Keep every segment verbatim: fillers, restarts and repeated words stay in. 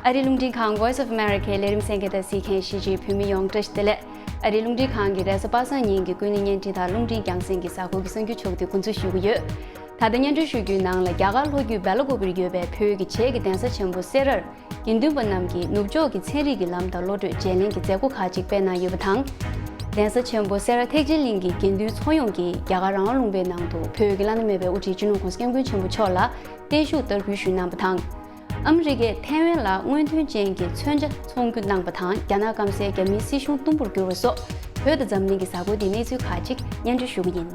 ཨ་རིའི་རླུང་འཕྲིན་ཁང་Voice of Americaལས་རིམ་གསན་མཁན་དང་གཟིགས་མཁན་གཞིས་བྱེས་བོད་མི་ཡོངས་བཀྲ་ཤིས་བདེ་ལེགས། ཨ་རིའི་རླུང་འཕྲིན་ཁང་གི་རེས་གཟའ་པ་སངས་ཉིན་གྱི་ཀུན་གླེང་བརྙན་འཕྲིན་དང་རླུང་འཕྲིན་རྒྱང་སྲིང་གི་གཟའ་འཁོར་གྱི་གསར་འགྱུར་ཕྱོགས་བསྡུས་འགོ་འཛུགས་ཞུ་གི་ཡོད། ད་ལྟ་སྙན་སྒྲོན་ཞུ་རྒྱུའི་ནང་ལ། རྒྱ་གར་ལྷོ་རྒྱུད་སྦེ་ལ་ཀོ་བིར་ཡོད་པའི་བོད་ཀྱི་བྱེས་ཀྱི་གདན་ས་ཆེན་པོ་སེ་རར་དགེ་འདུན་པ་རྣམས་ཀྱིས་ནུབ་ཕྱོགས་ཀྱི་ཚན་རིག་གི་ལམ་དང་བློ་གྲོས་བརྗེ་ལེན་གྱི་མཛད་སྒོ་ཁག་ཅིག་སྤེལ་གནང་ཡོད་པ་དང་། གདན་ས་ཆེན་པོ་སེ་ར་ཐེག་ཆེན་གླིང་གི་དགེ་འདུན་ཚོགས་ཡོངས་ཀྱིས་རྒྱ་གར་རང་དབང་ལུང་པའི་ནང་དུ་བོད་ཀྱི་བླ་ན་མེད་པའི་དབུ་ཁྲིད་སྤྱི་ནོར་༸གོང་ས་༸སྐྱབས་མགོན་ཆེན་པོ་མཆོག་ལ་བརྟན་བཞུགས་བསྟར་འབུལ་ཞུས་གནང་བ་དང་། ཨ་མི་རི་ཀས་ཐའེ་ཝན་ལ་སྔོན་ཐོན་ཅན་གྱི་མཚོན་ཆ་ཚོང་རྒྱུ་གནང་པ་དང་། རྒྱ་ནག་སྐམ་སའི་རྒྱ་མིའི་སྲིད་གཞུང་དུམ་བུར་བསྒྱུར་བ་སོགས། བོད་དང་འཛམ་གླིང་གི་གཟའ་འཁོར་འདིའི་གནས་ཚུལ་ཁག་ཅིག་སྙན་སྒྲོན་ཞུ་གི་ཡིན།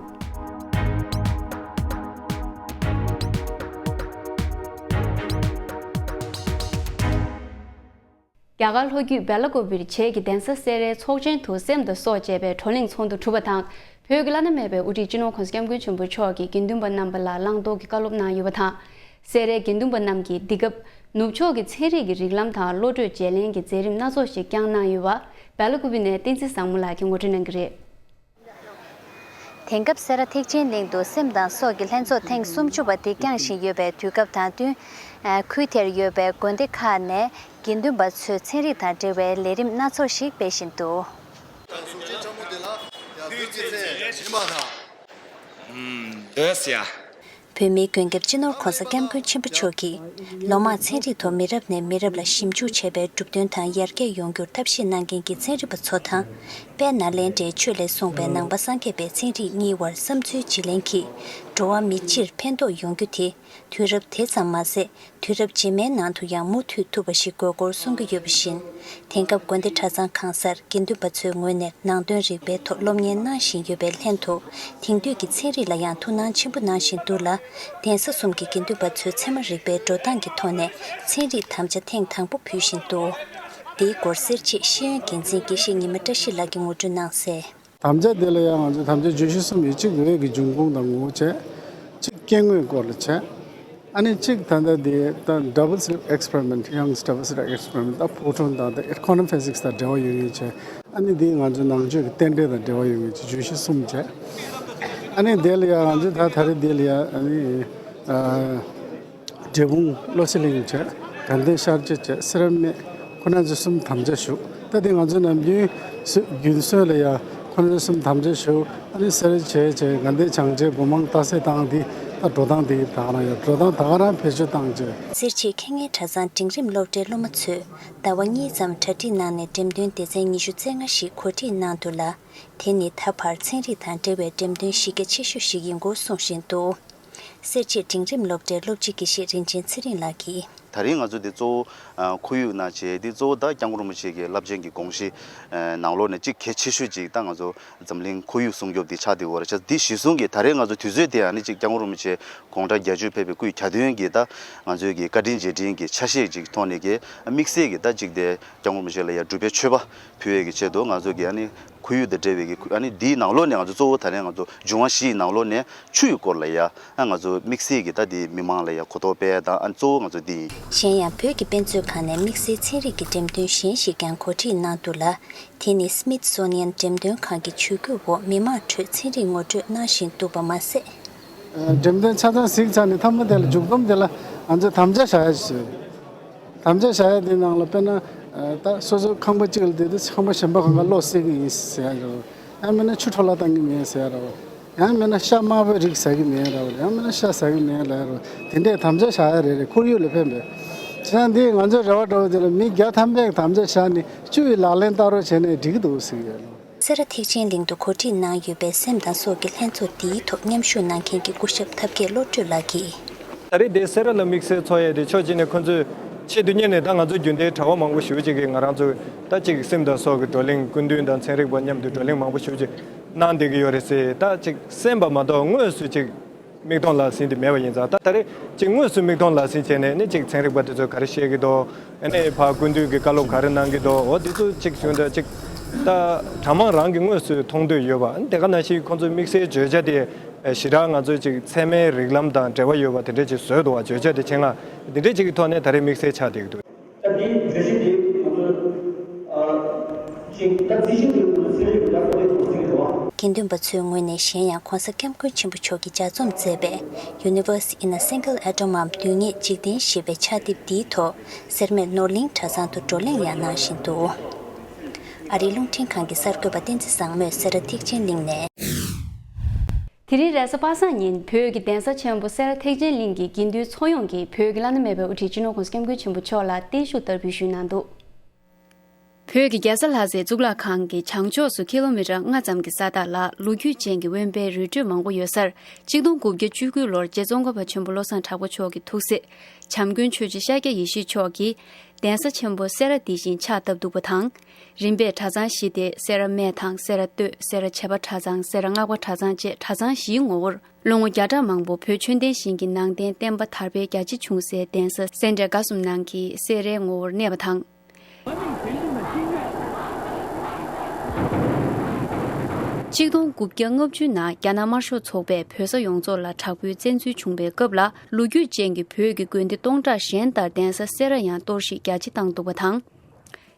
རྒྱ་གར་ལྷོ་རྒྱུད་སྦེ་ལ་ཀོ་བིར་བྱེས་ཀྱི་གདན་ས་སེ་རའི་ཚོགས་ཆེན་དུ་སེམས་དང་སྲོག་བཅས་པའི་བགྲོ་གླེང་ཚོགས་འདུ་གྲུབ་པ་དང་། བོད་ཀྱི་བླ་ན་མེད་པའི་དབུ་ཁྲིད་སྤྱི་ནོར་༸གོང་ས་༸སྐྱབས་མགོན་ཆེན་པོ་མཆོག་གིས་དགེ་འདུན་པ་རྣམ་པ་ལ་བླང་དོར་གྱི་བཀའ་སློབ་གནང་ཡོད་པ་དང་། སེ་རའི་དགེ་འདུན་པ་རྣམས་ཀྱིས་འདི་སྐབས་ནུབ་ཕྱོགས་ཀྱི་ཚན་རིག་གི་རིགས་ལམ་དང་བློ་གྲོས་བརྗེ་ལེན་གྱི་མཛད་རིམ་སྣ་ཚོགས་ཤིག་བསྐྱངས་གནང་ཡོད་པ། སྦེ་ལ་ཀོ་བི་ནས་བསྟན་འཛིན་བཟང་མོ་ལགས་ཀྱིས་ངོ་སྤྲོད་གནང་གི་རེད། དེང་སྐབས་སེ་ར་ཐེག་ཆེན་གླིང་དུ་སེམས་དང་སྲོག་གི་ལྷན་ཚོགས་ཐེངས་སུམ་ཅུ་པ་དེ་བསྐྱངས་བཞིན་ཡོད་པའི་དུས་སྐབས་དང་བསྟུན། ཁུལ་དེར་ཡོད་པའི་དགོན་སྡེ་ཁག་ནས་དགེ་འདུན་པ་ཚོས་ཚན་རིག་དང་འབྲེལ་བའི་ལས་རིམ་སྣ་ཚོགས་ཤིག་སྤེལ་བཞིན་འདུག། བོད་མིའི་མགོན་སྐྱབས་སྤྱི་ནོར་༸གོང་ས་༸སྐྱབས་མགོན་ཆེན་པོ་མཆོག་གིས། ལོ་མང་ཚན་རིག་ཐོག་མི་རབས་ནས་མི་རབས་ལ་ཞིབ་འཇུག་བྱས་པའི་གྲུབ་དོན་དང་ཡར་རྒྱས་ཡོང་རྒྱུར་ཐབས་ཤེས་གནང་མཁན་གྱི་ཚན་རིག་པ་ཚོ་དང་། དཔལ་ནཱ་ལེནྡྲའི་ཆོས་ལས་གསུངས་པའི་ནང་པ་སངས་རྒྱས་པའི་ཚན་རིག་གཉིས་བར་བསམ་ཚུལ་བརྗེ་ལེན་གྱིས། འགྲོ་བ་མི་སྤྱིར་ཕན་ཐོགས་ཡོང་རྒྱུ་དེ། དུས་རབས་དེ་ཙམ་མ་ཟད། དུས་རབས་རྗེས་མའི་ནང་དུ་ཡང་མུ་མཐུད་ཐུབ་པ་ཞིག་དགོས་སྐོར་གསུང་གི་ཡོད་པ་བཞིན། དེང་སྐབས་དགོན་སྡེ་གྲྭ་ཚང་གང་སར་དགེ་འདུན་པ་ཚོའི་ངོས་ནས་ནང་དོན་རིག་པའི་ཐོག་སློབ་གཉེར་གནང་བཞིན་ཡོད་པའི་ལྷན་དུ། དེང་དུས་ཀྱི་ཚན་རིག་ལ་ཡང་ཐུགས་སྣང་ཆེན་པོ་གནང་བཞིན་འདུག་ལ། གདན་ས་གསུམ་གྱི་དགེ་འདུན་པ་ཚོས་ཚད་མ་རིག་པའི་འགྲོ་སྟངས་ཀྱི་ཐོག་ནས་ཚན་རིག་དམ་བཅའ་ཐེངས་དང་པོ་ཕུལ་བཞིན་འདུག། འདིའི་སྐོར་སེར་བྱེས་ཤེས་ཡོན་འགན་འཛིན་དགེ་བཤེས་ཉི་མ་བཀྲ་ཤིས་ལགས་ཀྱིས་ངོ་སྤྲོད་གནང་གསལ། དམ་བཅའ་དེ་ལ་ཡང་ང་ཚོས་དམ་བཅའ་བརྗོད་གཞི་གསུམ་ཡོད། གཅིག་འོས་ཀྱི་འབྱུང་ཁུངས་དང་ངོ་བོ་བྱས། གཅིག་སྐྱེ་དངོས་སྐོར་ལ་བྱས། ཨ་ནི་གཅིག་ད་ལྟ་དེ་ད་double slit experiment, Young's double slit experiment, ད་ཕོ་ཊོན་དང་ད་quantum physics དང་འབྲེལ་བ་ཡོད་ངེས་བྱས། ཨ་ནི་དེ་ང་ཚོའི་ནང་ཆོས་ཀྱི་རྟེན་འབྲེལ་དང་འབྲེལ་བ་ཡོད་ངེས་ཀྱི་བརྗོད་གཞི་གསུམ་བྱས། ཨ་ནི་དེ་ལ་ཡང་ང་ཚོས་ད་ད་རེས་དེ་ལ་ཡང་ཨ་ནི་ཨ། འབྲས་སྤུངས་བློ་གསལ་གླིང་བྱས། དགའ་ལྡན་ཤར་སྐྱིད་བྱས། སེ་ར་སྨད། ཁོ་ན་ཚོ་གསུམ་དམ་བཅའ་ཞུ། ད་དེ་ང་ཚོ་ནམ་རྒྱུན་སུ་རྒྱུན་སྲོལ་ལ་ཡ་ཁོ་ན་ཚོ་གསུམ་དམ་བཅའ་ཞུ། ཨ་ནི་སེ་ར་བྱས་བྱས་དགའ་ལྡན་བྱང་བྱས་སྒོ་མང་རྟ་སེ་བཏང་དེ་ད་འགྲོ་སྟངས་དེ་ད་ག་རང་ཡོད། འགྲོ་སྟངས་ད་ག་རང་བེད་སྤྱོད་བཏང་བྱས། སེར་བྱེས་མཁས་སྙན་གྲྭ་ཚང་འབྲིང་རིམ་སློབ་གྲྭའི་སློབ་མ་ཚོས་ཟླ་བ་གཉིས་ཙམ་གྲ་སྒྲིག་གནང་ནས་འགྲེམས་སྟོན་སྡེ་ཚན་ཉི་ཤུ་རྩ་ལྔ་ཞིག་གོ་སྒྲིག་གནང་འདུག་ལ། དེ་ནི་ད་བར་ཚན་རིག་དང་འབྲེལ་བའི་འགྲེམས་སྟོན་གཞི་རྒྱ་ཆེ་ཤོས་ཤིག་ཡིན་སྐོར་གསུངས་བཞིན་འདུག། སེར་བྱེས་འབྲིང་རིམ་སློབ་གྲྭའི་སློབ་སྤྱི་དགེ་བཤེས་རིན་ཆེན་ཚེ་རིང་ལགས་ཀྱིས། ད་རེས་ང་ཚོ་འདི་གཙོ་བོ་ཁོར་ཡུག་ནང་བྱས་འདི་གཙོ་བོ་ད་སྐྱབས་མགོན་རིན་པོ་ཆེ་གི་རླབས་ཆེན་གྱི་དགོངས་གཞི་ནང་ལོགས་ནས་གཅིག་གལ་ཆེ་ཤོས་གཅིག་ད་ང་ཚོ་འཛམ་གླིང་ཁོར་ཡུག་སྲུང་སྐྱོབ་འདི་ཆགས་བསྡད་ཡོད་རེད། བྱས་ཙང་འདི་གཞི་བཟུང་གིས་ད་རེས་ང་ཚོ་དུས་ཚོད་དེ་ཨ་ནི་གཅིག་སྐྱབས་མགོན་རིན་པོ་ཆེ་དགུང་གྲངས་བརྒྱད་ཅུ་ཕེབས་པའི་སྐུའི་གྱ་སྟོན་གྱི་ད་ང་ཚོའི་གི་བཀའ་དྲིན་རྗེས་དྲན་གྱི་ཆ་ཤས་གཅིག་ཐོག་ནས་གི་དམིགས་བསལ་གྱི་ད་གཅིག་དེ་སྐྱབས་མགོན་རིན་པོ་ཆེ་ལ་ཡ་སྒྲུབ་པའི་མཆོད་པ་ཕུལ་བའི་གི་ཆེད་དུ་ང་ཚོ་གི་ཨ་ནི་ཁོར་ཡུག་དང་འབྲེལ་བའི་གི་ཨ་ནི་འདིའི་ནང་ལོགས་ནས་ང་ཚོ་གཙོ་བོ་ད་རེས་ང་ཚོ་འབྱུང་བ་བཞིའི་ནང་ལོགས་ནས་ཆུའི་སྐོར་ལ་ཡ། ཨ་ང་ཚོ་དམིགས་བསལ་གྱི་ད་དེ་མི་མང་ལ་ཡ་གོ་རྟོགས་སྤེལ་དང་ཨ་གཙོ་བོ་ང་ཚོ་འདི་ཡིན། གཞན་ཡང་བོད་ཀྱི་དཔེ་མཛོད་ཁང་ནས་དམིགས་བསལ་ཚན་རིག་གི་འགྲེམས་སྟོན་གཞན་ཞིག་ཀྱང་གོ་སྒྲིག་གནང་འདུག་ལ། དེ་ནི་Smithsonian་འགྲེམས་སྟོན་ཁང་གི་ཇུས་འགོད་འོག་མི་མང་ཁྲོད་ཚན་རིག་ངོ་སྤྲོད་གནང་བཞིན་འདུག་པ་མ་ཟད། འགྲེམས་སྟོན་ཆ་ཚང་གཟིགས་ཚར་ནས་མཐའ་མ་དེ་ལ་མཇུག་སྡོམ་དེ་ལ་ང་ཚོས་དམ་བཅའ་བཞག་ཡ་ཞིག་བཟོས་ཡོད། དམ་བཅའ་བཞག་ཡ་དེ་ནང་ལ་དཔེར་ན་ད་སོ་སོ་ཁང་པ་གཅིག་ལ་བསྡད་དུས་ཁང་པ་གཞན་པ་གང་ག་གློག་བསད་ཀྱི་ཡིན་ཟེར་ཡ་རེད། ཡང་མིན་ན་ཆུ་འཕྲོ་བརླག་བཏང་གི་མེད་ཟེར་ཡ་རེད། ཡང་མིན་ན་ཤ་དམར་པོའི་རིགས་ཟ་གི་མེད་རེད། ཡང་མིན་ན་ཤ་ཟ་གི་མེད་ལབ་ཡ་རེད། དེ་འདྲའི་དམ་བཅའ་བཞག་ཡ་རེ་རེ་ཁོར་ཡུག་ལ་ཕན་པའི། བྱས་ཙང་འདི་ང་ཚོའི་རེ་བ་འདྲ་བོ་དེ་ལ་མི་བརྒྱ་ཐམ་པས་དམ་བཅའ་བཞག་ནས་བཅུ་ཡི་ལག་ལེན་བསྟར་རོགས་བྱས་ནས་འགྲིག་གི་འདུག་ཟེར་གྱི་ཡོད། སེ་ར་ཐེག་ཆེན་གླིང་དུ་གོ་སྒྲིག་གནང་ཡོད་པའི་སེམས་དང་སྲོག་གི་ལྷན་ཚོགས་འདིའི་ཐོག་མཉམ་ཞུགས་གནང་མཁན་གྱི་སྐུ་ཞབས་ཐབས་མཁས་བློ་གྲོས་ལགས་ཀྱིས། ད་རེས་དེ་སེ་ར་ལ་དམིགས་བསལ་ཚོགས་ཡས་དེ་ཕྱོགས་གཅིག་ནས་ཁོ་ཚོས་ཆེད་དུ་གཉེར་ནས་ད་ང་ཚོ་རྒྱུན་ལྡན་གྲྭ་པ་མང་པོ་ཞེ་པོ་ཅིག་གིས་ང་རང་ཚོ་ད་ཅིག་སེམས་དང་སྲོག་གི་བགྲོ་གླེང་སྐུ་མདུན་དང་ཚན་རིག་པ་མཉམ་དུ་བགྲོ་གླེང་མང་པོ་ཞེ་པོ་ཅིག་གནང་བསྡད་ཀྱི་ཡོད་རེད་ཟེར། ད་ཅིག་གསན་པ་མ་གཏོགས་དངོས་སུ་ཅིག་མིག་མཐོང་ལག་ཟིན་དེ་མེད་པ་ཡིན་ཙང་། ད་ད་རེས་ཅིག་དངོས་སུ་མིག་མཐོང་ལག་ཟིན་བྱས་ནས་ནི་ཅིག་ཚན་རིག་པ་དེ་ཚོས་ག་རེ་བཤད་ཀྱི་འདུག་ཨ་ནི་ཕར་སྐུ་མདུན་གྱི་བཀའ་སློབ་ག་རེ་གནང་གི་འདུག་འོ་དེ་ཚོ་ཅིག་བྱུང་ད་ཅིག་ད་གྲྭ་མང་རང་གིས་དངོས་སུ་མཐོང་འདོད་ཡོད་པ། ཨ་ནི་དེ་ག་ནང་བཞིན་ཁོང་ཚོའི་དམིགས་བསལ་བརྗོད་བྱ་དེ་ཞེ་དྲག་ང་ཚོའི་ཅིག་ཚད་མའི་རིགས་ལམ་དང་འབྲེལ་བ་ཡོད་པ་དེ་འདྲས་ཅིག་བཟོས་འདུག་བ། བརྗོད་བྱ་དེ་ཆེད་མངགས་དེ་འདྲས་ཅིག་གི་ཐོག་ནས་ད་རེས་དམིགས་བསལ་ཆགས་བསྡད་ཀྱི་འདུག་ད་དེའི་བརྗོད་གཞི་དེ་ང་ཚོ་ཅིག་ད་རྩིས་གཞི་དེ་ང་ཚོ་ཚན་རིག་གི་ལྟ་ཚུལ་དེ་ཐོག་ཟིན་གྱི་འདུག་བ། དགེ་འདུན་པ་ཚོའི་ངོས་ནས་གཞན་ཡང་གོང་ས་སྐྱབས་མགོན་ཆེན་པོ་མཆོག་གིས་ལྗགས་རྩོམ་མཛད་པའི་Universe in a Single Atom འམ་དུས་ངེས་འཇིག་རྟེན་ཞེས་པའི་ཕྱག་དེབ་འདིའི་ཐོག་སེར་སྨད་ནོར་གླིང་གྲྭ་ཚང་དུ་བགྲོ་གླེང་ཡང་གནང་བཞིན་འདུག་ཨ་རིའི་རླུང་འཕྲིན་ཁང་གི་གསར་འགོད་པ་བསྟན་འཛིན་བཟང་མོས་སེ་ར་ཐེག་ཆེན་གླིང་ནས། དེ་རིང་རེས་གཟའ་པ་སངས་ཉིན་བོད་ཀྱི་གདན་ས་ཆེན་པོ་སེ་ར་ཐེག་ཆེན་གླིང་གི་དགེ་འདུན་ཚོགས་ཡོངས་ཀྱིས་བོད་ཀྱི་བླ་ན་མེད་པའི་དབུ་ཁྲིད་སྤྱི་ནོར་༧གོང་ས་༧སྐྱབས་མགོན་ཆེན་པོ་མཆོག་ལ་བརྟན་བཞུགས་བསྟར་འབུལ་ཞུས་གནང་འདུག་བོད་ཀྱི་རྒྱལ་ས་ལྷ་སའི་གཙུག་ལག་ཁང་གི་བྱང་ཕྱོགས་སུ་ཀི་ལོ་མི་ཊར་ལྔ་ཙམ་གྱི་ས་ཐག་ལ་ལོ་རྒྱུས་ཅན་གྱི་དབེན་པའི་རི་ཁྲོད་མང་པོ་ཡོད་སར། གཅིག་སྟོང་དགུ་བརྒྱ་བཅུ་དགུ་ལོར་རྗེ་ཙོང་ཁ་པ་ཆེན་པོ་བློ་བཟང་གྲགས་པ་མཆོག་གི་ཐུགས་སྲས་བྱམས་མགོན་ཆོས་རྗེ་ཤཱཀྱ་ཡེ་ཤེས་མཆོག་གིས་གདན་ས་ཆེན་པོ་སེ་ར་འདི་བཞིན་ཕྱག་བཏབ་འདུག་པ་དང་། རིམ་པས་གྲྭ་ཚང་བཞི་སྟེ་སེ་ར་སྨད་དང་སེ་ར་སྟོད། སེ་ར་བྱེས་པ་གྲྭ་ཚང་། སེ་ར་སྔགས་པ་གྲྭ་ཚང་བཅས་གྲྭ་ཚང་བཞིའི་ངོ་བོར་ལོ་ངོ་བརྒྱ་ཕྲག་མང་པོ་བོད་ཆོས་ལྡན་ཞིང་གི་ནང་རྟེན་བརྟེན་པ་དར་སྤེལ་རྒྱ་ཆེ་བྱུང་སའི་གདན་ས་སེ་འབྲས་དགའ་གསུམ་ནང་གི་སེ་རའི་ངོ་བོར་གནས་པ་དང་། གཅིག་སྟོང་དགུ་བརྒྱ་ལྔ་བཅུ་ནང་རྒྱ་ནག་དམར་ཤོག་ཚོགས་པས་བོད་ས་ཡོངས་རྫོགས་ལ་དྲག་པོའི་བཙན་འཛུལ་བྱུང་བའི་སྐབས་ལ། ལོ་རྒྱུས་ཅན་གྱི་བོད་ཀྱི་དགོན་སྡེ་སྟོང་ཕྲག་གཞན་ལྟར་གདན་ས་སེ་ར་ཡང་གཏོར་བཤིག་རྒྱ་ཆེ་བཏང་འདུག་པ་དང་།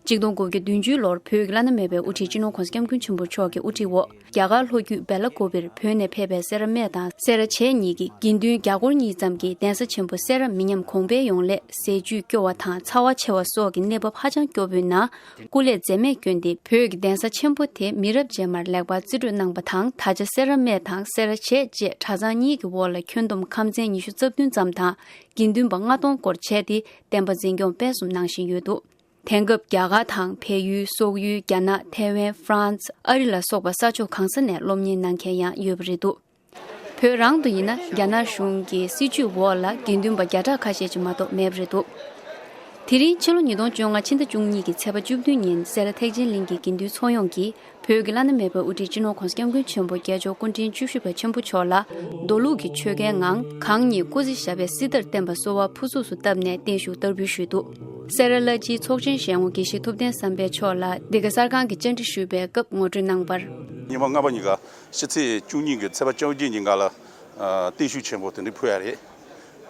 གཅིག་སྟོང་དགུ་བརྒྱ་བདུན་ཅུ་ལོར་བོད་ཀྱི་བླ་ན་མེད་པའི་དབུ་ཁྲིད་སྤྱི་ནོར་༧གོང་ས་༧སྐྱབས་མགོན་ཆེན་པོ་མཆོག་གི་དབུ་ཁྲིད་འོག་རྒྱ་གར་ལྷོ་རྒྱུད་སྦེ་ལ་ཀོ་བིར་བོད་ནས་ཕེབས་པའི་སེ་ར་སྨད་དང་སེ་ར་བྱེས་གཉིས་ཀྱི་དགེ་འདུན་བརྒྱ་སྐོར་གཉིས་ཙམ་གྱིས་གདན་ས་ཆེན་པོ་སེ་ར་མི་ཉམས་གོང་འཕེལ་ཡོང་སླད་ཟས་བཅུད་སྐྱོ་བ་དང་ཚ་བ་ཆེ་བ་སོགས་ཀྱི་གནས་བབ་ཧ་ཅང་སྐྱོ་པོའི་ནང་སྐུ་ལས་འཛེམས་མེད་བསྐྱོན་ཏེ། བོད་ཀྱི་གདན་ས་ཆེན་པོ་དེ་མི་རབས་རྗེས་མར་ལེགས་པར་རྩིས་སྤྲོད་གནང་པ་དང་། ད་ཆ་སེ་ར་སྨད་དང་སེ་ར་བྱེས་བཅས་གྲྭ་ཚང་གཉིས་ཀྱི་འོག་ལ་ཁྱོན་བསྡོམས་ཁམས་ཚན་ཉི་ཤུ་རྩ་བདུན་ཙམ་དང་དགེ་འདུན་པ་ལྔ་སྟོང་སྐོར་བྱས་ཏེ་བསྟན་པ་འཛིན་སྐྱོང་སྤེལ་གསུམ་གནང་བཞིན་ཡོད་འདུག་དེང་སྐབས་རྒྱ་གར་དང་བལ་ཡུལ། སོག་ཡུལ། རྒྱ་ནག་ཐའེ་ཝན། ཧྥ་རན་སི། ཨ་རི་ལ་སོགས་པ་ས་ཕྱོགས་གང་ས་ནས་སློབ་གཉེར་གནང་མཁན་ཡང་ཡོད་པ་རེད་འདུག་བོད་རང་དུ་ཡིན་ན་རྒྱ་ནག་གཞུང་གི་སྲིད་བྱུས་འོག་ལ་དགེ་འདུན་པ་བརྒྱ་ཕྲག་ཁ་ཤས་ཅིག་མ་གཏོགས་མེད་པ་རེད་འདུག་དེ་རིང་ཕྱི་ལོ་ཉིས་སྟོང་བཅོ་ལྔ་ཕྱི་ཟླ་བཅུ་གཉིས་ཀྱི་ཚེས་པ་བཅུ་བདུན་ཉིན་སེ་ར་ཐེག་ཆེན་གླིང་གི་དགེ་འདུན་ཚོགས་ཡོངས་ཀྱིས་བོད་ཀྱི་བླ་ན་མེད་པའི་དབུ་ཁྲིད་སྤྱི་ནོར་༧གོང་ས་༧སྐྱབས་མགོན་ཆེན་པོ་རྒྱལ་མཆོག་སྐུ་ཕྲེང་བཅུ་བཞི་པ་ཆེན་པོ་མཆོག་ལ་མདོ་ལུགས་ཀྱི་ཆོ་གའི་ངང་གང་ཉིད་སྐུ་ཚེ་ཞབས་པད་སྲིད་མཐར་བརྟན་པ་གསོལ་བ་ཕུར་ཚུགས་སུ་བཏབ་ནས་བརྟན་བཞུགས་བསྟར་འབུལ་ཞུས་འདུག་སེ་ར་བླ་སྤྱིའི་ཚོགས་ཆེན་ཞལ་ངོ་དགེ་བཤེས་ཐུབ་བསྟན་བསམ་འཕེལ་མཆོག་ལ་འདི་ག་གསར་ཁང་གིས་བཅར་འདྲི་ཞུས་པའི་སྐབས་ངོ་སྤྲོད་གནང་བར། ཉི་མ་ལྔ་པ་ཉིན་ཀ་ཕྱི་ཚེས་བཅུ་གཉིས་ཀྱི་ཚེས་པ་བཅོ་བརྒྱད་ཉིན་ཀ་ལ་ཨ་བརྟན་བཞུགས་ཆེན་པོ་དེ་འདྲ་ཕུལ་ཡ་རེད།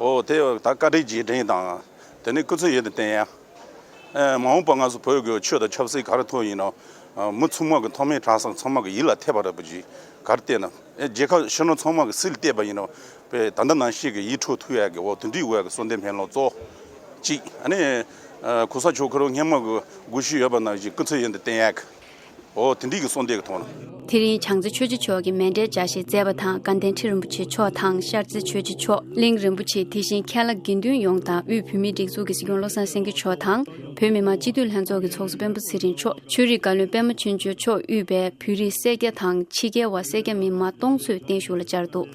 ཨོ་དེ་ད་བཀའ་དྲིན་རྗེས་དྲན་དང་དེ་ནས་སྐུ་ཚེ་ཡུན་དུ་བརྟན་ཡ། ཨ་མ་འོངས་པ་ང་ཚོ་བོད་ཀྱི་ཆོས་དང་ཆབ་སྲིད་ག་རེ་ཐོག་ཡིན་ནའང་མི་ཚང་མ་གི་ཐོག་མའི་གྲྭ་ཚང་ཚང་མ་གི་ཡིད་ལ་ཐེབས་པ་རེད་པ་ཅིག་ག་རེ་བལྟས་ན་ཨེ་རྒྱལ་ཁབ་ཕྱི་ནང་ཚང་མ་གི་སྲིད་ལ་བལྟས་པ་ཡིན་ནའང་དཔེ་ད་ལྟ་ནང་བཞིན་གི་ཡིད་འཕྲོག་ཐུབ་ཡ་གི་འོ་དེ་འདྲའི་འོས་གི་གསོལ་འདེབས་སྨོན་ལམ་གཙོ་བོ་གཅིག་ཨ་ནི་ཨ་གོང་ས་མཆོག་ཁོ་རང་སྔོན་མ་གི་སྒུལ་ཤུགས་ཡོད་པ་ནང་བཞིན་སྐུ་ཚེ་ཡུན་དུ་བརྟན་ཡ་གི་འོ་དེ་འདྲའི་གི་གསོལ་འདེབས་གི་ཐོག་ནས། དེ་རིང་བྱང་རྩེ་ཆོས་རྗེ་མཆོག་གིས་མཎྜལ་ལྗགས་བཤད་མཛད་པ་དང་དགའ་ལྡན་ཁྲི་རིན་པོ་ཆེ་མཆོག་དང་ཤར་རྩེ་ཆོས་རྗེ་མཆོག་གླིང་རིན་པོ་ཆེ། དེ་བཞིན་ཁ་ལག་དགེ་འདུན་ཡོངས་དང་དབུས་བོད་མིའི་སྒྲིག་འཛུགས་ཀྱི་སྲིད་སྐྱོང་བློ་བཟང་སེང་གེ་མཆོག་དང་བོད་མི་མང་སྤྱི་འཐུས་ལྷན་ཚོགས་ཀྱི་ཚོགས་གཙོ་སྤེན་པ་ཚེ་རིང་མཆོག་ཆོས་རིག་བཀའ་བློན་པད་མ་ཆོས་འབྱོར་མཆོག་དབུས་པའི་བོད་རིགས་སེར་སྐྱ་དང་ཕྱི་རྒྱལ་བ་སེར་སྐྱ་མི་མང་སྟོང་ཚོས་བརྟན་བཞུགས་ལ་བཅར་འདུག་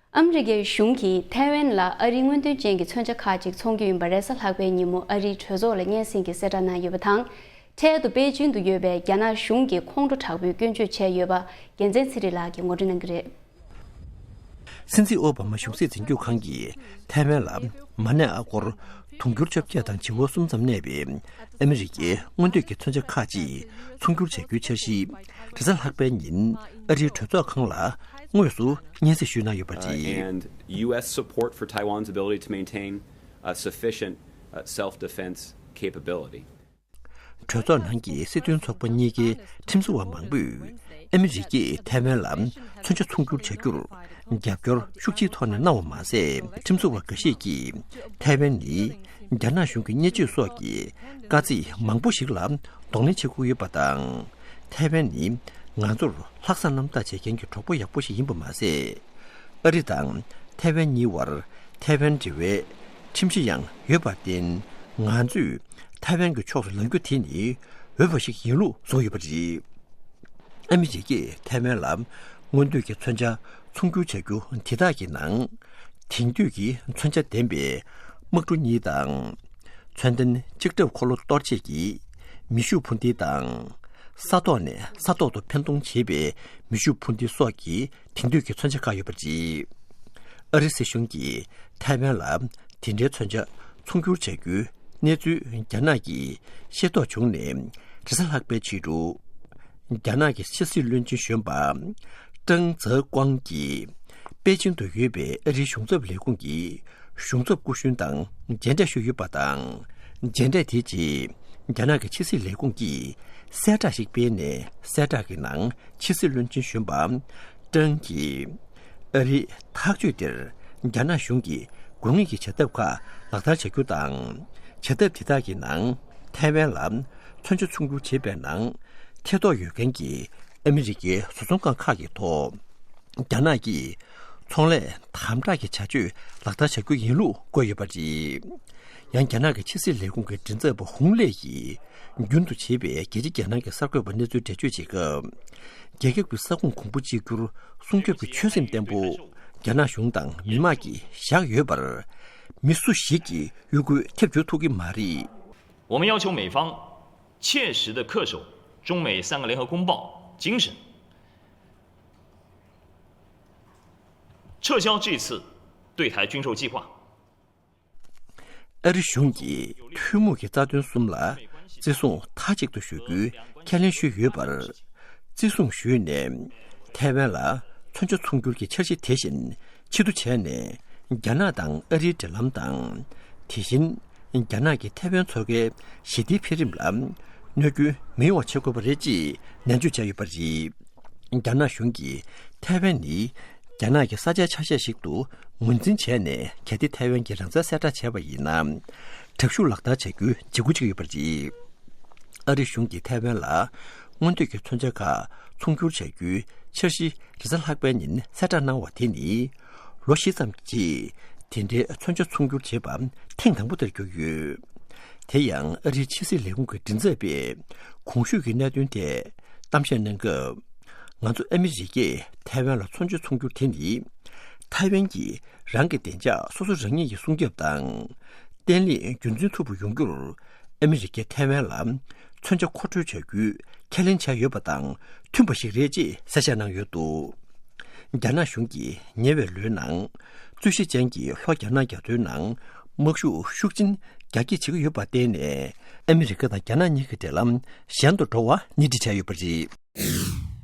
ཨ་མི་རི་ཀའི་གཞུང་གིས་ཐའེ་ཝན་ལ་ཨ་རིའི་མངོན་འདོད་ཅན་གྱི་མཚོན་ཆ་ཁག་ཅིག་འཚོང་རྒྱུ་ཡིན་པ་རེས་གཟའ་ལྷག་པའི་ཉིན་མོ་ཨ་རིའི་གྲོས་ཚོགས་ལ་སྙན་སེང་གི་གསལ་བསྒྲགས་གནང་ཡོད་པ་དང་། འཕྲལ་དུ་པེ་ཅིང་དུ་ཡོད་པའི་རྒྱ་ནག་གཞུང་གིས་ཁོང་ཁྲོ་དྲག་པོའི་སྐྱོན་བརྗོད་བྱས་ཡོད་པ་རྒྱལ་མཚན་ཚེ་རིང་ལགས་ཀྱིས་ངོ་སྤྲོད་གནང་གི་རེད། སྲིད་འཛིན་ཨོ་བྷ་མ་གཞུང་སྲིད་འཛིན་སྐྱོང་ཁང་གིས་ཐའེ་ཝན་ལ་མ་ཎི་ཨ་སྒོར་དུང་ཕྱུར་བཅོ་བརྒྱད་དང་བྱེ་བ་གསུམ་ཙམ་གནས་པའི་ཨ་མི་རི་ཀའི་མངོན་འདོད་ཀྱི་མཚོན་ཆ་ཁག་ཅིག་ཚོང་སྒྱུར་བྱ་རྒྱུའི་འཆར་གཞི་རེས་གཟའ་ལྷག་པའི་ཉིན་ཨ་རིའི་གྲོས་ཚོགས་ཁང་ལ་དངོས་སུ་སྙན་སེང་ཞུས་གནང་ཡོད་པ་རེད། And U S support for Taiwan's ability to maintain a sufficient, uh, self-defense capability. གྲོས་ཚོགས་ནང་གི་སྲིད་དོན་ཚོགས་པ་གཉིས་ཀའི་ཁྲིམས་བཟོ་བ་མང་པོས་ཨ་མི་རི་ཀས་ཐའེ་ཝན་ལ་མཚོན་ཆ་ཚོང་སྒྱུར་བྱ་རྒྱུར་རྒྱབ་སྐྱོར་ཤུགས་ཆེའི་ཐོག་ནས་གནང་བ་མ་ཟད། ཁྲིམས་བཟོ་བ་འགའ་ཤས་ཀྱིས་ཐའེ་ཝན་ནི་རྒྱ་ནག་གཞུང་གི་བརྙས་བཅོས་སོགས་ཀྱི་དཀའ་ཚེགས་མང་པོ་ཞིག་ལ་གདོང་ལེན་བྱེད་དགོས་ཡོད་པ་དང་། ཐའེ་ཝན་ནི་ང་ཚོར་ལྷག་བསམ་རྣམ་དག་བྱེད་མཁན་གྱི་གྲོགས་པོ་ཡག་པོ་ཞིག་ཡིན་པ་མ་ཟད། ཨ་རི་དང་ཐའེ་ཝན་གཉིས་བར་ཐའེ་ཝན་འབྲེལ་བའི་ཁྲིམས་གཞི་ཡང་ཡོད་པར་བརྟེན། ང་ཚོས་ཐའེ་ཝན་གྱི་ཕྱོགས་སུ་ལངས་རྒྱུ་དེ་ནི་འོས་པ་ཞིག་ཡིན་ལུགས་གསུངས་ཡོད་པ་རེད། ཨ་མི་རི་ཀས་ཐའེ་ཝན་ལ་མངོན་འདོད་ཀྱི་མཚོན་ཆ་ཚོང་སྒྱུར་བྱ་རྒྱུ་དེ་དག་གི་ནང་དེང་དུས་ཀྱི་མཚོན་ཆ་ལྡན་པའི་དམག་གྲུ་གཉིས་དང་། མཚོན་ལྡན་ལྕགས་ཁྲབ་འཁོར་ལོ་གཏོར་བྱེད་ཀྱི་མེ་ཤུགས་འཕུར་མདེལ་དང་། ས་ཐོག་ནས་ས་ཐོག་ཏུ་འཕེན་གཏོང་བྱེད་པའི་མེ་ཤུགས་འཕུར་མདེལ་སོགས་ཀྱི་དེང་དུས་ཀྱི་མཚོན་ཆ་ཁག་ཡོད་པ་རེད། ཨ་རི་སྲིད་གཞུང་གིས་ཐའེ་ཝན་ལ་དེ་འདྲའི་མཚོན་ཆ་ཚོང་སྒྱུར་བྱ་རྒྱུའི་གནས་ཚུལ་རྒྱ་ནག་གིས་ཤེས་རྟོགས་བྱུང་ནས་རེས་གཟའ་ལྷག་པའི་ཕྱི་དྲོ། རྒྱ་ནག་གི་ཕྱི་སྲིད་བློན་ཆེན་གཞོན་པ་ཀྲང་ཙེ་ཀོང་གིས་པེ་ཅིང་དུ་ཡོད་པའི་ཨ་རིའི་གཞུང་ཚབ་ལས་ཁུངས་ཀྱི་གཞུང་ཚབ་སྐུ་གཞོན་དང་མཇལ་འཕྲད་ཞུས་ཡོད་པ་དང་། མཇལ་འཕྲད་དེའི་རྗེས་རྒྱ་ནག་གི་ཕྱི་སྲིད་ལས་ཁུངས་ཀྱིས་ གསལ་བསྒྲགས་ཤིག་སྤེལ་ནས། གསལ་བསྒྲགས་ཀྱི་ནང་ཕྱི་སྲིད་བློན་ཆེན་གཞོན་པ་ཀྲང་གིས་ཨ་རིའི་ཐག་གཅོད་དེར་རྒྱ་ནག་གཞུང་གིས་དགོས་ངེས་ཀྱི་བྱ་ཐབས་ཁག་ལག་བསྟར་བྱ་རྒྱུ་དང་། བྱ་ཐབས་དེ་དག་གི་ནང་ཐའེ་ཝན་ལ་མཚོན་ཆ་ཚོང་སྒྱུར་བྱེད་པའི་ནང་ཐེ་གཏོགས་ཡོད་མཁན་གྱི་ཨ་མི་རི་ཀའི་བཟོ་ཚོང་ཁང་ཁག་གི་ཐོག་རྒྱ་ནག་གིས་ཚོང་ལས་དམ་དྲག་གི་བྱ་སྤྱོད་ལག་བསྟར་བྱ་རྒྱུ་ཡིན་ལུགས་བཀོད་ཡོད་པ་རེད། ཡང་རྒྱ་ནག་གི་ཕྱི་སྲིད་ལས་ཁུངས་ཀྱི་མགྲིན་ཚབ་པ་ཧུང་ལེ་ཡིས་རྒྱུན་དུ་བྱེད་པའི་རྒྱལ་སྤྱི་རྒྱལ་ནང་གི་གསར་འགོད་པ་གནས་ཚུལ་འགྲེལ་བརྗོད་བྱེད་སྐབས། རྒྱལ་ཁབ་ཀྱི་ས་ཁོངས་གོང་བུ་གཅིག་གྱུར་སྲུང་སྐྱོབ་ཀྱི་ཆོད་སེམས་བརྟན་པོ་རྒྱ་ནག་གཞུང་དང་མི་དམངས་ཀྱིས་བཞག་ཡོད་པར། མི་སུ་ཞིག་གིས་ཡུལ་སྐོར་ཐེབས་འགྱུར་ཐུབ་ཀྱི་མ་རེད། 我们要求美方切实地恪守中美三个联合公报精神，撤销这次对台军售计划。 ཨ་རི་གཞུང་གིས་ཐུན་མོང་གི་རྩ་དོན་གསུམ་ལ་བརྩི་སྲུང་མཐའ་གཅིག་ཏུ་ཞུ་རྒྱུའི་ཁས་ལེན་ཞུས་ཡོད་པར། བརྩི་སྲུང་ཞུས་ནས་ཐའེ་ཝན་ལ་མཚོན་ཆ་ཚོང་སྒྱུར་གྱི་འཆར་གཞི་དེ་བཞིན་ཕྱིར་བསྡུ་བྱས་ནས། རྒྱ་ནག་དང་ཨ་རིའི་འབྲེལ་ལམ་དང་། དེ་བཞིན་རྒྱ་ནག་གིས་ཐའེ་ཝན་མཚོ་ཁའི་ཞི་བདེའི་འཕེལ་རིམ་ལ་གནོད་སྐྱོན་མི་ཡོང་བ་བྱེད་དགོས་པ་རེད་ཅེས་ནན་བརྗོད་བྱས་ཡོད་པ་རེད། རྒྱ་ནག་གཞུང་གིས་ཐའེ་ཝན་ནི་རྒྱ་ནག་གི་ས་ཆའི་ཆ་ཤས་ཤིག་ཏུ་ངོས་འཛིན་བྱས་ནས། གལ་ཏེ་ཐའེ་ཝན་གྱིས་རང་བཙན་གསལ་བསྒྲགས་བྱས་པ་ཡིན་ན། དྲག་ཤུགས་ལག་བསྟར་བྱ་རྒྱུའི་འཇིགས་སྐུལ་བྱེད་ཀྱི་ཡོད་པ་རེད། ཨ་རི་གཞུང་གིས་ཐའེ་ཝན་ལ་སྔོན་ཐོན་གྱི་མཚོན་ཆ་ཁག་ཚོང་སྒྱུར་བྱ་རྒྱུའི་འཆར་གཞི་རེས་གཟའ་ལྷག་པའི་ཉིན་གསལ་བསྒྲགས་གནང་བ་དེ་ནི། ལོ་བཞི་ཙམ་གྱི་རྗེས་དེ་འདྲའི་མཚོན་ཆ་ཚོང་སྒྱུར་བྱེད་པ་ཐེངས་དང་པོ་དེར་གྱུར་ཡོད། དེ་ཡང་ཨ་རིའི་ཕྱི་སྲིད་ལས་ཁུངས་ཀྱི་མགྲིན་ཚབ་པས་གོང་ཞུས་ཀྱི་གནད་དོན་ཐད་གཏམ་བཤད་གནང་སྐབས། ང་ཚོ་ཨ་མི་རི་ཀས་ཐའེ་ཝན་ལ་མཚོན་ཆ་ཚོང་རྒྱུ་དེ་ནི། ཐའེ་ཝན་གྱིས་རང་གི་བདེ་འཇགས་སོ་སོ་རང་ཉིད་ཀྱིས་སྲུང་སྐྱོབ་དང་། བརྟན་ལྷིང་རྒྱུན་འཛིན་ཐུབ་པ་ཡོང་རྒྱུར། ཨ་མི་རི་ཀས་ཐའེ་ཝན་ལ་མཚོན་ཆ་མཁོ་སྤྲོད་བྱ་རྒྱུའི་ཁས་ལེན་བྱས་ཡོད་པ་དང་མཐུན་པ་ཞིག་རེད་ཅེས་གསལ་བཤད་གནང་ཡོད་འདུག་རྒྱ་ནག་གཞུང་གིས་ཉེ་བའི་ལོའི་ནང་། རྩོད་གཞི་ཅན་གྱི་ལྷོ་རྒྱ་ནག་རྒྱ་མཚོའི་ནང་དམག་ཤུགས་ཤུགས་ཆེན་རྒྱ་སྐྱེད་བྱེད་ཀྱི་ཡོད་པར་བརྟེན་ནས། ཨ་མི་རི་ཀ་དང་རྒྱ་ནག་གཉིས་ཀྱི་འབྲེལ་ལམ་ཞན་དུ་འགྲོ་བ་སྣེ་ཁྲིད་བྱས་ཡོད་པ་རེད།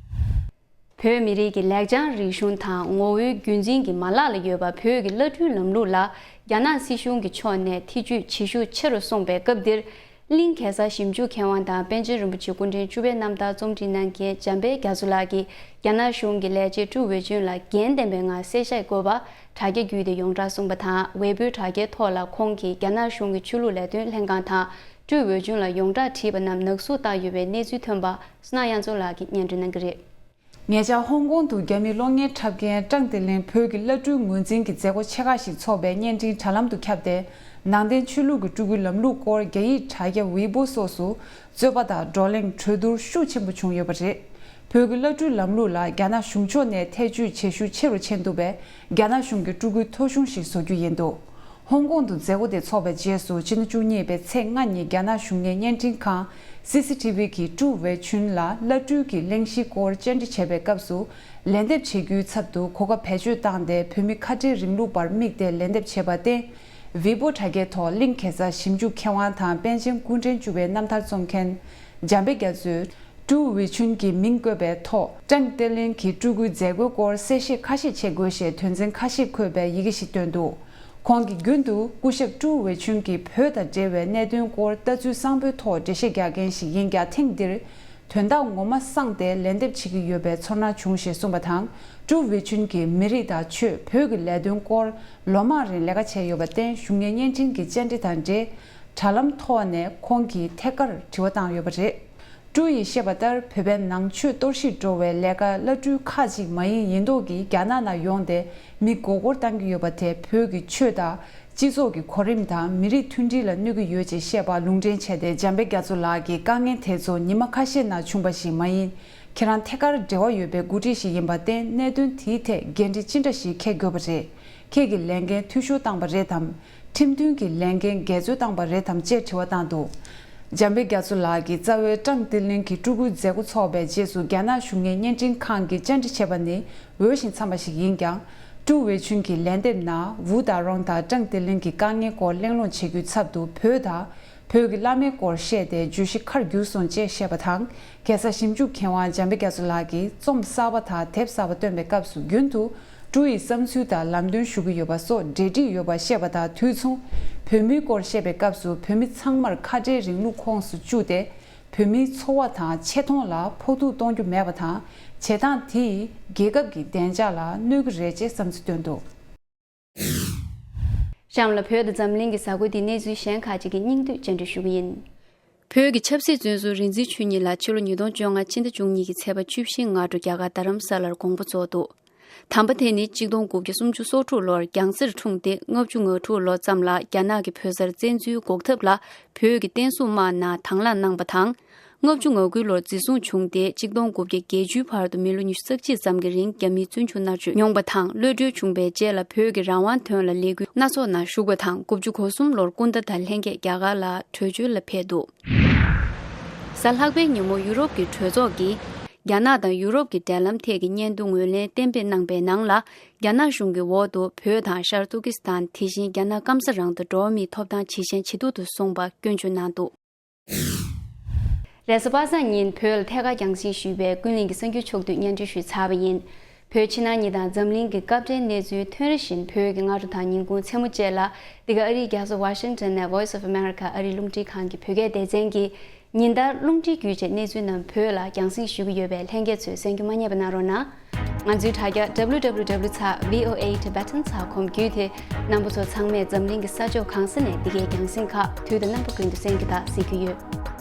བོད་མི་རིགས་ཀྱི་ལེགས་བྱང་རིག་གཞུང་དང་ངོ་བོའི་རྒྱུན་འཛིན་གྱི་མ་ལག་ལ་ཡོད་པ། བོད་ཀྱི་བླ་སྤྲུལ་ལམ་ལུགས་ལ་རྒྱ་ནག་སྲིད་གཞུང་གི་ཕྱོགས་ནས་ཐེ་ཇུས་བྱེད་ཤུགས་ཆེ་རུ་སོང་པའི་སྐབས་འདིར། གླིང་གེ་སར་ཞིབ་འཇུག་མཁས་དབང་དང་པཎ་ཆེན་རིན་པོ་ཆེ་སྐུ་ཕྲེང་བཅུ་པའི་རྣམ་ཐར་རྩོམ་སྒྲིག་གནང་མཁན་འཇམ་དཔལ་རྒྱ་མཚོ་ལགས་ཀྱིས། རྒྱ་ནག་གཞུང་གི་ལས་བྱེད་ཀྲུའུ་ཝེ་ཅུན་ལ་འགན་ལྡན་པའི་ངང་གསལ་བཤད་དགོས་པ་དྲ་རྒྱ་བརྒྱུད་དེ་ཡོངས་གྲགས་གསུངས་པ་དང་། ཝེ་པོའི་དྲ་རྒྱའི་ཐོག་ལ་ཁོང་གིས་རྒྱ་ནག་གཞུང་གི་ཆོས་ལུགས་ལས་དོན་ལྷན་ཁང་དང་། ཀྲུའུ་ཝེ་ཅུན་ལ་ཡོངས་གྲགས་བྲིས་པ་རྣམས་ནག་གསུག་བཏང་ཡོད་པའི་གནས་ཚུལ་ཐོན་པ་བསོད་ནམས་དབྱངས་མཚོ་ལགས་ཀྱིས་སྙན་སྒྲོན་གནང་གི་རེད། ཉེ་ཆར་ཧོང་ཀོང་དུ་རྒྱ་མིའི་གློག་བརྙན་འཁྲབ་མཁན་ཀྲང་ཏེ་ལིན་བོད་ཀྱི་བླ་སྤྲུལ་ངོས་འཛིན་གྱི་མཛད་སྒོ་ཆེ་ཁག་ཞིག་འཚོགས་པའི་བརྙན་འཕྲིན་དྲ་ལམ་དུ་ཁྱབ་སྟེ། ནང་བསྟན་ཆོས་ལུགས་ཀྱི་སྤྲུལ་སྐུའི་ལམ་ལུགས་སྐོར་རྒྱ་ཡིག་དྲ་རྒྱ་ཝི་པོ་སོགས་སུ་རྩོད་པ་དང་བགྲོ་གླེང་གྲོས་བསྡུར་ཤུགས་ཆེན་པོ་བྱུང་ཡོད་པ་རེད། བོད་ཀྱི་བླ་སྤྲུལ་ལམ་ལུགས་ལ་རྒྱ་ནག་གཞུང་ཕྱོགས་ནས་ཐེ་བྱུས་བྱེད་ཤུགས་ཆེ་རུ་ཕྱིན་འདུག་པས། རྒྱ་ནག་གཞུང་གིས་སྤྲུལ་སྐུའི་ཐོ་གཞུང་ཞིག་བཟོ་རྒྱུ་ཡིན་འདུག་ཧོང་ཀོང་དུ་མཛད་སྒོ་དེ་འཚོགས་པའི་རྗེས་སུ། ཕྱི་ཟླ་བཅུ་གཉིས་པའི་ཚེས་ལྔ་ཉིན་རྒྱ་ནག་གཞུང་གཉེར་བརྙན་འཕྲིན་ཁང་སི་སི་ཐི་ཝི་གིས་ཀྲུའུ་ཝེ་ཆུན་ལ་བླ་སྤྲུལ་གྱི་གླེང་གཞིའི་སྐོར་བཅར་འདྲི་བྱས་པའི་སྐབས་སུ། ལན་འདེབས་བྱེད་རྒྱུའི་ཚབ་ཏུ་གོ་སྐབས་བེད་སྤྱོད་བཏང་སྟེ། བོད་མི་ཁ་བྲལ་རིང་ལུགས་པར་དམིགས་ཏེ་ལན་འདེབས་བྱས་པར་བརྟེན། ཝི་པོ་དྲ་རྒྱའི་ཐོག་གླིང་གེ་སར་ཞིབ་འཇུག་མཁས་དབང་དང་པཎ་ཆེན་སྐུ་ཕྲེང་བཅུ་པའི་རྣམ་ཐར་རྩོམ་མཁན་འཇམ་དཔལ་རྒྱ་མཚོས། ཀྲུའུ་ཝེ་ཆུན་གྱི་མིང་བཀོད་པའི་ཐོག་ཀྲང་ཏེ་ལིན་གྱི་སྤྲུལ་སྐུའི་མཛད་སྒོའི་སྐོར་གསལ་བཤད་ཁ་ཤས་བྱེད་དགོས་ཞེས་དོན་ཚན་ཁ་ཤས་འཁོད་པའི་ཡི་གེ་ཞིག་བཏོན་འདུག་ཁོང་གིས་རྒྱུན་དུ་སྐུ་ཞབས་ཀྲུའུ་ཝེ་ཆུན་གྱིས་བོད་དང་འབྲེལ་བའི་གནད་དོན་སྐོར་ལྟ་ཚུལ་གསང་པོའི་ཐོག་འགྲེལ་བཤད་རྒྱག་མཁན་ཞིག་ཡིན་ཀྱང་། ཐེངས་འདིར་དོན་དག་ངོ་མ་གསངས་ཏེ་ལན་འདེབས་བྱེད་ཀྱི་ཡོད་པའི་ཚོར་སྣང་བྱུང་ཞེས་གསུངས་པ་དང་། ཀྲུའུ་ཝེ་ཆུན་གྱིས་མི་རིགས་དང་ཆོས། བོད་ཀྱི་ལས་དོན་སྐོར་ལོ་མང་རིང་ལས་ཀ་བྱས་ཡོད་པར་བརྟེན། གཞུང་གཉེར་བརྙན་འཕྲིན་གྱི་བཅར་འདྲི་དང་འབྲེལ། དྲ་ལམ་ཐོག་ནས་ཁོང་གིས་ཐད་ཀར་དྲི་བ་བཏང་ཡོད་པ་རེད། ཀྲུའུ་ཡིས་བཤད་པ་ལྟར། བོད་པའི་ནང་ཆོས་གཏོར་བཤིག་འགྲོ་བའི་ལས་ཀ་བླ་སྤྲུལ་ཁག་ཅིག་མ་ཡིན་ཡིན་མདོག་གིས་རྒྱ་ནག་ནང་ཡོང་སྟེ་མི་མགོ་སྐོར་བཏང་གི་ཡོད་པ་དེ། བོད་ཀྱི་ཆོས་དང་སྤྱི་ཚོགས་ཀྱི་གོ་རིམ་དང་མི་རིགས་མཐུན་སྒྲིལ་ལ་གནོད་ཀྱི་ཡོད་ཅེས་བཤད་པ་ལུང་འདྲེན་བྱས་ཏེ། འཇམ་དཔལ་རྒྱ་མཚོ་ལགས་ཀྱིས་དཀའ་ངལ་དེ་ཚོ་ཉི་མ་ཁ་ཤས་ནང་བྱུང་བ་ཞིག་མ་ཡིན། ཁྱེད་རང་ཐད་ཀར་འབྲེལ་བ་ཡོད་པའི་འགོ་ཁྲིད་ཞིག་ཡིན་པར་བརྟེན། གནད་དོན་དེའི་ཐད་འགན་འཁྲི་ཅི་འདྲ་ཞིག་འཁྱེར་དགོས་པ་རེད། ཁྱེད་ཀྱིས་ལས་འགན་འཐུས་ཤོར་བཏང་པ་རེད་དམ། ཁྲིམས་མཐུན་གྱི་ལས་འགན་འགལ་འཛོལ་བཏང་པ་རེད་དམ་ཅེས་དྲི་བ་བཏང་འདུག་འཇམ་དཔལ་རྒྱ་མཚོ་ལགས་ཀྱིས་རྩ་བའི་ཀྲང་ཏི་ལིན་གྱི་སྤྲུལ་སྐུའི་མཛད་སྒོ་འཚོགས་པའི་རྗེས་སུ། རྒྱ་ནག་གཞུང་གཉེར་བརྙན་འཕྲིན་ཁང་གིས་བཅར་འདྲི་བྱས་པ་ནི་འོས་ཤིང་འཚམས་པ་ཞིག་ཡིན་ཀྱང་། ཀྲུའུ་ཝེ་ཆུན་གྱིས་ལན་འདེབས་ནང་ཝུའུ་ཏཱ་རོང་དང་ཀྲང་ཏི་ལིན་གྱི་དཀའ་ངལ་སྐོར་གླེང་སློང་བྱེད་རྒྱུའི་ཚབ་ཏུ། བོད་དང་བོད་ཀྱི་བླ་མའི་སྐོར་བཤད་དེ་བརྗོད་གཞི་ཁར་གྱུར་སོང་ཅེས་བཤད་པ་དང་། གེ་སར་ཞིབ་འཇུག་མཁས་དབང་འཇམ་དཔལ་རྒྱ་མཚོ་ལགས་ཀྱིས་རྩོམ་གསར་པ་དང་དེབ་གསར་པ་བཏོན་པའི་སྐབས་སུ། རྒྱུན་དུ་ཀྲུའུ་ཡི་བསམ་ཚུལ་དང་ལམ་སྟོན་ཞུ་གི་ཡོད་པ་སོགས་འབྲེལ་འདྲིས་ཡོད་པ་བཤད་པ་དང་དུས་མཚུངས། བོད་མིའི་སྐོར་བཤད་པའི་སྐབས་སུ། བོད་མི་ཚང་མར་ཁ་བྲལ་རིང་ལུགས་ཁོངས་སུ་བཅུག་སྟེ། བོད་མིའི་འཚོ་བ་དང་ཆེ་མཐོང་ལ་ཕོག་ཐུག་གཏོང་རྒྱུ་མེད་པ་དང་། བྱེད་སྟངས་དེས་རྒྱལ་ཁབ་ཀྱི་བདེ་འཇགས་ལ་གནོད་ཀྱི་རེད་ཅེས་བསམ་ཚུལ་བཏོན་འདུག། གཤམ་ལ་བོད་དང་འཛམ་གླིང་གི་གཟའ་འཁོར་འདིའི་གནས་ཚུལ་གཞན་ཁག་ཅིག་གི་སྙིང་བསྡུས་བཅར་འདྲི་ཞུ་གི་ཡིན། བོད་ཀྱི་ཆབ་སྲིད་བཙོན་ཟུར་རིག་འཛིན་ཆོས་ཉིད་ལགས་ཕྱི་ལོ་ཉིས་སྟོང་བཅོ་ལྔ་ཕྱི་ཟླ་བཅུ་གཉིས་ཀྱི་ཚེས་པ་བཅུ་བཞི་སྔ་དྲོ་རྒྱ་གར་རྡ་རམ་ས་ལར་དགོངས་པ་རྫོགས་འདུག། དམ་པ་དེ་ནི་གཅིག་སྟོང་དགུ་བརྒྱ་སུམ་ཅུ་སོ་དྲུག་ལོར་རྒྱང་སྲིར་འཁྲུངས་ཏེ། ལྔ་བཅུ་ང་དྲུག་ལོ་ཙམ་ལ་རྒྱ་ནག་གི་བོད་སར་བཙན་འཛུལ་འགོག་ཐབས་ལ་བོད་ཀྱི་བསྟན་སྲུང་དམག་ནང་དང་བླངས་གནང་བ་དང་། ལྔ་བཅུ་ང་དགུ་ལོར་འཛིན་བཟུང་བྱུང་སྟེ། གཅིག་སྟོང་དགུ་བརྒྱ་བརྒྱད་ཅུའི་བར་དུ་མི་ལོ་ཉི་ཤུ་རྩ་གཅིག་ཙམ་གྱི་རིང་རྒྱ་མིའི་བཙོན་འཇུག་མནར་གཅོད་མྱོང་བ་དང་། གློད་གྲོལ་བྱུང་བའི་རྗེས་ལ་བོད་ཀྱི་རང་དབང་དོན་ལ་ལས་འགུལ་སྣ་ཚོགས་ནང་ཞུགས་པ་དང་། དགུ་བཅུ་གོ་གསུམ་ལོར་སྐུ་ཟླ་དང་ལྷན་རྒྱས་རྒྱ་གར་ལ་བྲོས་བྱོལ་ལ་ཕེབས་འདུག། གཟའ་ལྷག་པའི་ཉིན་མོ་ཡུ་རོབ་ཀྱི་གྲོས་ཚོགས་ཀྱིས་རྒྱ་ནག་དང་ཡུ་རོབ་ཀྱི་འབྲེལ་ལམ་ཐད་ཀྱི་སྙན་ཐོ་ངོས་ལེན་གཏན་འབེབས་གནང་པའི་ནང་ལ། རྒྱ་ནག་གཞུང་གི་འོག་ཏུ་བོད་དང་ཤར་ཏུར་ཀི་སི་ཐན། དེ་བཞིན་རྒྱ་ནག་སྐམ་ས་རང་དུ་འགྲོ་བ་མིའི་ཐོབ་ཐང་ཇེ་ཞན་ཇེ་སྡུག་ཏུ་སོང་བ་སྐྱོན་བརྗོད་གནང་འདུག། རེས་གཟའ་པ་སངས་ཉིན་བོད་ལ་ཐད་ཀར་རྒྱང་སྲིང་ཞུས་པའི་ཀུན་གླེང་གི་གསར་འགྱུར་ཕྱོགས་བསྡུས་སྙན་སྒྲོན་ཞུས་ཚར་བ་ཡིན། བོད་ཕྱི་ནང་གཉིས་དང་འཛམ་གླིང་གི་སྐབས་འབྲེལ་གནས་ཚུལ་ཐོན་རེ་བཞིན་བོད་ཀྱི་སྔ་དྲོ་དང་ཉིན་གུང་མཚན་མོ་བཅས་ལ། འདི་ག་ཨ་རིའི་རྒྱལ་ས་ཝ་ཤིང་ཊོན་ནས་Voice of America ཨ་རིའི་རླུང་འཕྲིན་ཁང་གི་བོད་སྐད་སྡེ་ཚན་གྱིས་ཉིན་ལྟར་རླུང་འཕྲིན་བརྒྱུད་བཅས་གནས་ཚུལ་རྣམས་བོད་ལ་རྒྱང་སྲིང་ཞུ་གི་ཡོད་པས། ལྷན་རྒྱས་ཚོས་གསན་རྒྱུ་མ་བསྙེལ་བ་གནང་རོགས་གནང་། ང་ཚོའི་དྲ་རྒྱ་W W W ཚེག་V O A Tibetan ཚེག་com བརྒྱུད་དེ། རྣམ་པ་ཚོ་ཚང་མས་འཛམ་གླིང་གི་ས་ཕྱོགས་གང་ས་ནས་འདི་གའི་རྒྱང་སྲིང་ཁག་དུས་དང་རྣམ་པ་ཀུན་ཏུ་གསན་རྒྱུ་དང་གཟིགས་རྒྱུ་ཡོད།